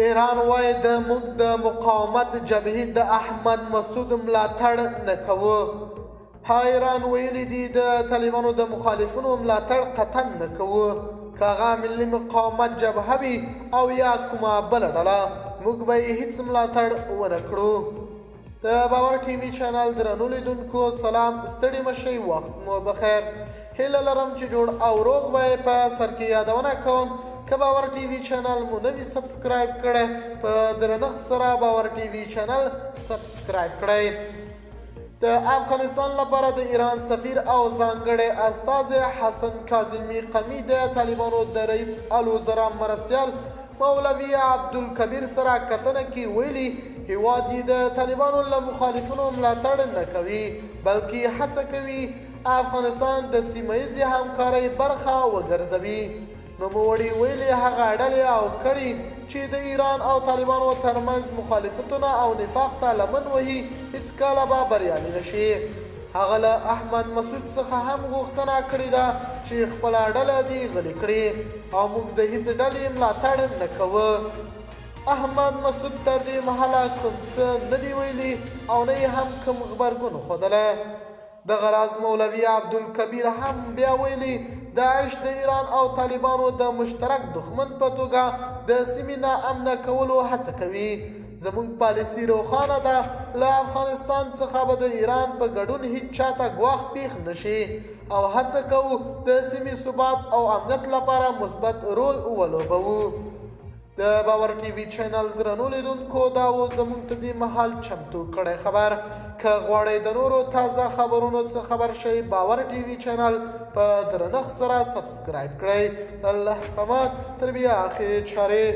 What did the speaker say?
ایران وایي د موږ د مقاومت جبهې د احمد مسعود ملاتړ نه کوو. ایران ویلي دي د طالبانو د مخالفینو ملاتړ قطعا نه کوو، که هغه ملي مقاومت جبهه وي او یا کومه بله ډله، موږ به یې هیڅ ملاتړ ونه کړو. د باور ټي وي چینل درنو لیدونکو سلام، ستړي مشئ، وخت مو بخیر. هیله لرم چې جوړ او روغ به په سر کې یادونه کوم که باور ټي وي چینل مو نه وي subscribe کړی، په درنښت سره باور ټي وي چینل subscribe کړئ. د افغانستان لپاره د ایران سفیر او ځانګړی استازی حسن کاظمي قمي د طالبانو د رئیس الوزرا مرستیال مولوي عبدالکبیر سره کتنه کې ویلي، هیواد یې د طالبانو له مخالفینو ملاتړ نه کوي، بلکې هڅه کوي افغانستان د سیمه ییزې همکارۍ برخه وګرځوي. نوموړي ویلي، هغه ډلې او کړي چې د ایران او طالبانو ترمنځ مخالفتونه او نفاق ته لمن وهي، هیڅکله به بریالي نه شي. هغه له احمد مسعود څخه هم غوښتنه کړې ده چې خپله ډله دې غلې کړي او موږ د هیڅ ډلې ملاتړ نه کوو. احمد مسعود تر دې مهاله کوم څه نه دي ویلي او نه یې هم کوم غبرګون ښودلی. دغه راز مولوي عبدالکبیر هم بیا ویلي، داعش د ایران او طالبانو د مشترک دښمن په توګه د سیمې ناامنه کولو هڅه کوي. زموږ پالیسي روښانه ده، له افغانستان څخه به د ایران په ګډون هیڅ چاته ګواښ پیښ نشي او هڅه کوو د سیمې ثبات او امنیت لپاره مثبت رول ولوبوو. د باور ټي وي چینل درنو لیدونکو، دا و زموږ ته دې مهال چمتو کړی خبر. که غواړئ د نورو تازه خبرونو څخه خبر شئ، باور ټي وي چینل په درنښت سره subscribe کړئ. الله پامان، تر بیا اخري چارې.